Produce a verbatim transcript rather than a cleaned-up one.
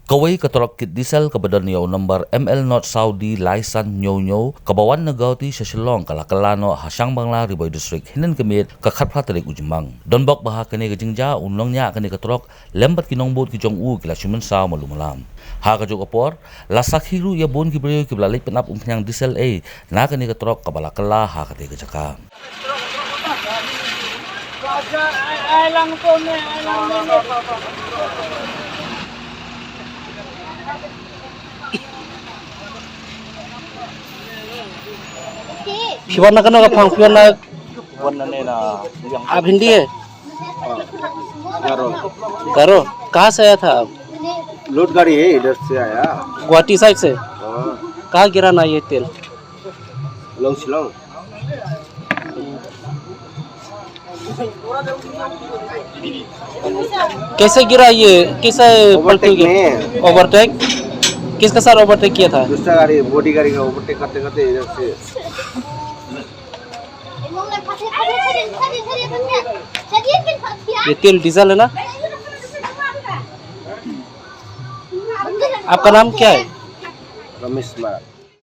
Kawei ka trok kit diesel kaba don ïa u nombar M L not saw D lai san hynñiew hynñiew kaba wan na Guwahati sha Shillong ka la kylla noh ha Shangbangla, Ri Bhoi District, hynnin ka miet ka khatphra tarik u Jymmang. Donbok ba ha kane ka jingjia u nongñiah kane ka trok lem bad ki nongbud ki jong u ki la shu mynsaw malu malam. Ha kajuh ka por la sakhi ruh ïa bun ki briew kiba la leit pynap umphniang diesel ei na kane ka trok kaba la kylla ha katei ka jaka. Phi wan na kano ka phang, phi wan na? Wan na ne na. आप हिंदी है? गारो। गारो। कहाँ से आया था आप? लोड गाड़ी है, इधर से आया। गुवाहाटी साइड से? हाँ। कहाँ गिरा ना ये तेल? लोंगशिलोंग। कैसे गिरा ये? कैसे पलटी ओवरटेक गया? में। ओवरटेक? किसके साथ ओवरटेक किया था? दूसरा गाड़ी, बॉडी गाड़ी का ओवरटेक करते करते इधर से। ये तेल डीजल है ना? आपका नाम क्या है? रमेश कुमार।